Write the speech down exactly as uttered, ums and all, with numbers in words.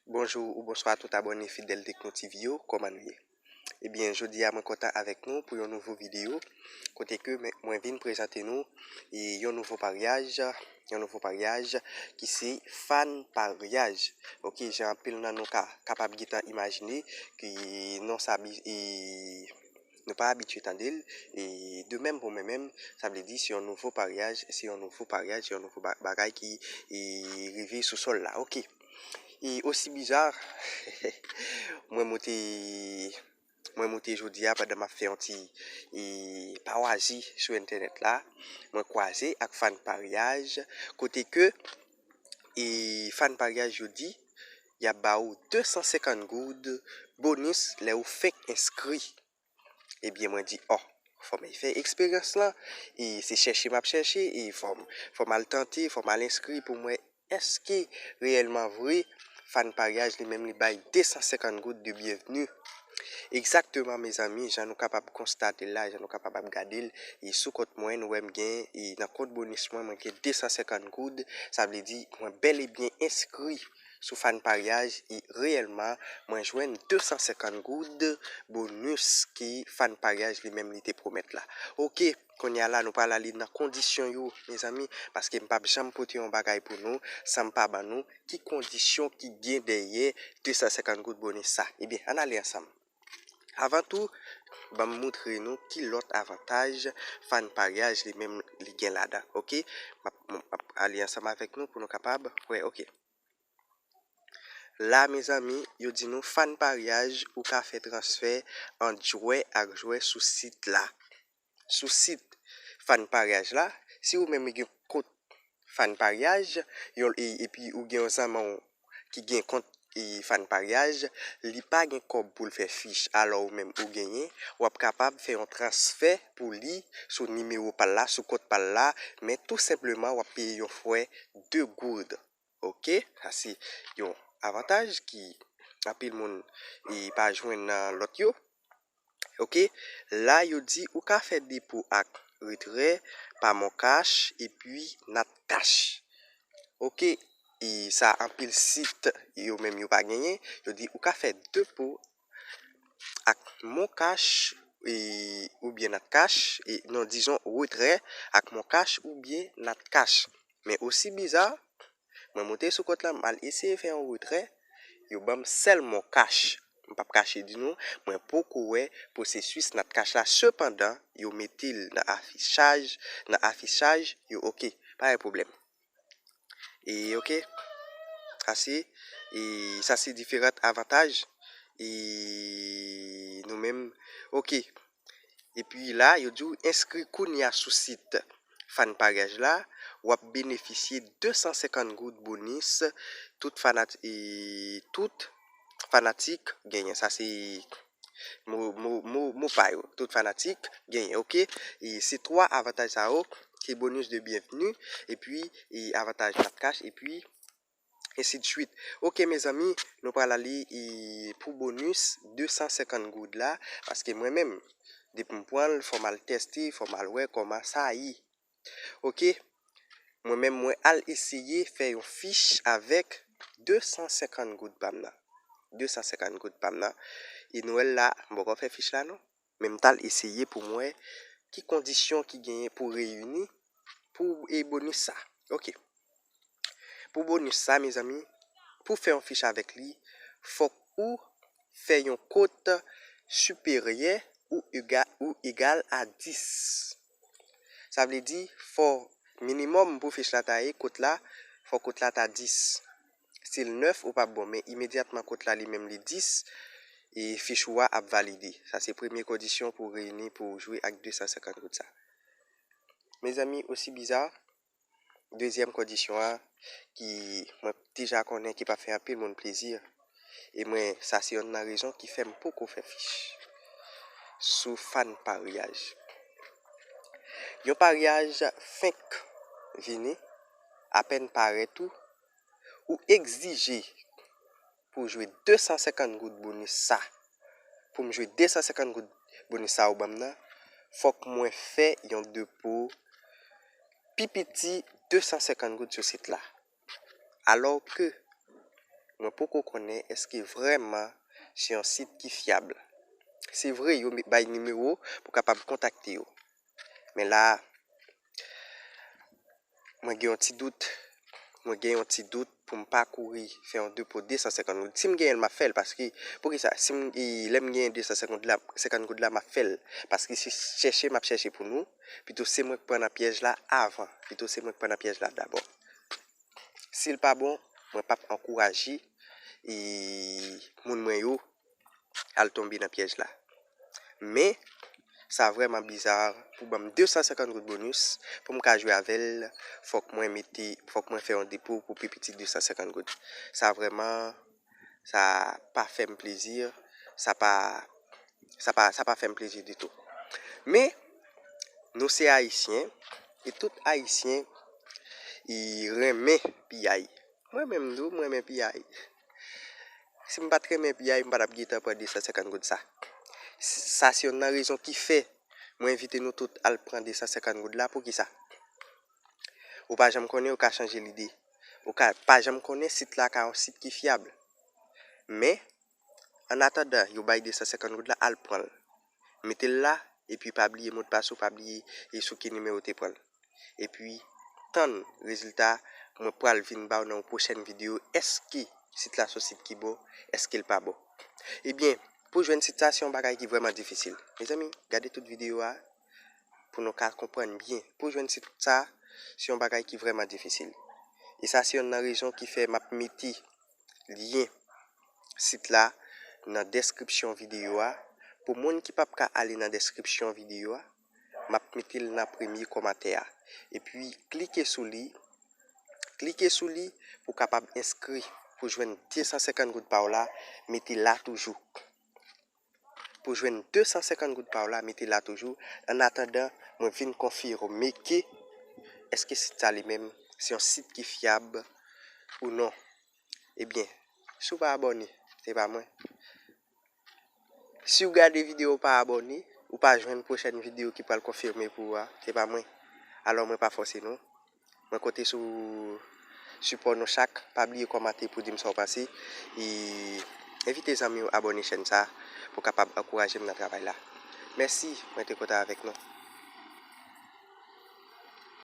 Bonjou ou bonswa tout abòne fidèl Tekno T V yo, kòman nou ye? Ebyen, jodi a mwen kontan avèk nou pou yon nouvo videyo, kote ke mwen, mwen vin prezante nou e yon nouvo paryaj, yon nouvo paryaj ki se fan paryaj. Ok, jan anpil nan nou ka kapab gentan imajine ke non sa bi-, e, nou pa abitye tande l, e de menm pou mwen menm, sa vle di se yon nouvo paryaj, se yon nouvo paryaj, se yon nouvo ba-, bagay ki e, rive sou sòl la. Ok. E osi biza, mwen moute, mwen moute jodi a pandan m ap fè yon ti e, pawazi sou entènèt la, mwen kwaze ak fan paryaj, kote ke e, fan paryaj yo di, y ap ba ou de san senkant goud bonis lè ou fenk enskri. Ebyen, mwen di, ò, fò m al fè eksperyans lan. E se chèche m ap chèche, e fò m, fò m al tante, fò m al enskri pou m wè èske reyèlman vre fan paryaj li menm li bay de san senkant goud de byenvni. Egzakteman, mezanmi, jan nou kapab konstate l la, jan nou kapab ap gade l, e sou kont mwen, nou wè m gen, e nan kont bonis mwen, mwen gen de san senkant goud, sa vle di, mwen bèl e byen enskri sou fan paryaj e reyèlman mwen jwenn de san senkant goud bonis ki fan paryaj li menm li te pwomèt la. Ok, kounye a la nou pral ale nan kondisyon yo, mezanmi, paske m p ap janm pote yon bagay pou nou san m pa ban nou ki kondisyon ki gen dèyè de san senkant goud bonis sa. Ebyen, ann ale ansanm. Avan tou, ban m moutre nou ki lòt avantaj fan paryaj li menm li gen ladan. Ok, m ap, m ap ale ansanm avèk nou pou nou kapab wè. Ok. La, mezanmi, yo di nou fan paryaj, ou ka fè transfè ant jwè ak jwè sou sit la. Sou sit fan paryaj la, si ou menm ou gen kont fan paryaj, yon, e, epi ou gen yon zanmi w ki gen kont e, fan paryaj, li pa gen kòb pou l fè fich, alò ou menm ou genyen, w ap kapab fè yon transfè pou li sou nimewo pa l la, sou kont pa l la, men tou senpleman w ap peye yon frè de goud. Ok, sa se yon avantaj ki anpil moun e pa jwenn nan lòt yo. Ok, la yo di ou ka fè depo ak retrè pa MonCash epi Natcash. Ok, e sa anpil sit yo menm yo pa genyen. Yo di ou ka fè depo ak MonCash e, oubyen Natcash, e non, dizon retrè ak MonCash oubyen Natcash. Men osi biza, mwen moute sou kont la, m al eseye fè yon retrè, yo ban m sèl MonCash. M p ap kache di nou, mwen poko wè pwosesis Natcash la, sepandan, yo mete l nan afichaj, nan afichaj, yo ok, pa gen pwoblèm. E ok, sa se, e sa se diferan avantaj, e nou menm, ok. Epi la, yo di w enskri kounye a sou sit fan paryaj la, w ap benefisye de san senkant goud bonis tout fanat-, e, tout fanatik genyen. Sa se mo, mo, mo, mo pa yo. Tout fanatik genyen, ok? E se twa avantaj sa yo, se bonis de byenvni, epi, e avantaj Natcash, epi ensi de suite. Ok, mezanmi, nou pral ale, e, pou bonis de san senkant goud la, paske mwen menm, depi m pran l, fò m al teste, fò m al wè kòman sa ye. Ok, mwen menm, mwen al eseye fè yon fich avèk de san senkant goud pa m nan. De san senkant goud pa m nan. E nou wè l la, m poko fè fich la, non. Men m t al eseye pou m wè ki kondisyon ki genyen pou reyini pou, e, bonis sa. Ok. Pou bonis sa, mezanmi, pou fè yon fich avèk li, fòk ou fè yon kòt siperyè ou ega-, ou egal a dis. Sa vle di, fò minimòm pou fich la ta ye, kòt la, fò kòt la ta dis. Si l nèf, ou p ap bon, men imedyatman kòt la li menm li dis, e fich ou a ap valide. Sa se premye kondisyon pou w reyini pou w jwe ak de san senkant goud sa. Mezanmi, osi biza, dezyèm kondisyon an, ki mwen deja konnen ki p ap fè anpil moun plezi, e mwen, sa se yonn nan rezon ki fè m poko fè fich sou fan paryaj. Yon paryaj fenk vini, apèn parèt ou, ou egzije pou w jwe de san senkant goud bonis sa. Pou m jwe de san senkant goud bonis sa ou ban m nan, fòk mwen fè yon depo pi piti de san senkant goud sou sit la. Alò ke mwen poko konnen èske vrèman se yon sit ki fyab. Se vre, yo bay nimewo pou kapab kontakte yo. Men la, mwen gen yon ti dout. Mwen gen yon ti dout pou m pa kouri fè yon depo de san senkant goud. Si m genyen l, m ap fè l, paske, poukisa? Si m, e, lè m genyen de san senkant goud la, senkant goud la, m ap fè l. Paske se chèche m ap chèche pou nou, pito se mwen k pran nan pyèj la avan. Pito se mwen k pran nan pyèj la dabò. Si l pa bon, mwen p ap ankouraje, e, moun mwen yo al tonbe nan pyèj la. Men, sa vrèman biza pou ban m de san senkant goud bonis, pou m ka jwe avè l, fòk mwen mete, fòk mwen fè yon depo pou pi piti de san senkant goud. Sa vrèman, sa pa fè m plezi, sa pa, sa pa, sa pa fè m plezi ditou. Men, nou se Ayisyen, e tout Ayisyen, i renmen piyay. Mwen menm tou, mwen renmen piyay. Si m pa t renmen piyay, m pa t ap gentan pran de san senkant goud sa. Sa se youn nan rezon ki fè mwen envite nou tout al pran de san senkant goud la. Poukisa? Ou pa janm konnen, ou ka chanje lide. Ou ka pa janm konnen sit la ka yon sit ki fyab. Men, an atandan yo bay de san senkant goud la, al pran l. Mete l la, epi pa bliye modpas ou, pa bliye e sou ki nimewo w te pran l. Epi, tann rezilta mwen pral vin ba w nan yon pwochèn videyo. Èske sit la se yon sit ki bon? Èske l pa bon? Ebyen, pou jwenn sit sa, se yon bagay ki vrèman difisil. Mezanmi, gade tout videyo a pou nou ka konprann byen. Pou jwenn sit sa, se yon bagay ki vrèman difisil. E sa se youn nan rezon ki fè m ap mete lyen sit la nan deskripsyon videyo a. Pou moun ki p ap ka ale nan deskripsyon videyo a, m ap mete l nan premye kòmantè a. Epi, klike sou li. Klike sou li pou w kapab enskri pou jwenn de san senkant goud pa w la, mete la toujou. Pou jwenn de san senkant goud pa w la, mete la toujou. An atandan, mwen vin konfime ke èske sit sa li menm se yon sit ki fyab ou non. Ebyen, si w pa abòne, se pa mwen. Si w gade videyo w pa abòne, ou pa jwenn pwochèn videyo ki pral konfime pou ou a, se pa mwen. Alò, mwen pa fòse nou. Mwen konte sou sipò nou chak. Pa bliye kòmante pou di m sa w panse. E envite zanmi w abòne chèn sa pou kapab ankouraje m nan travay la. Mèsi, mwen te kontan avèk nou.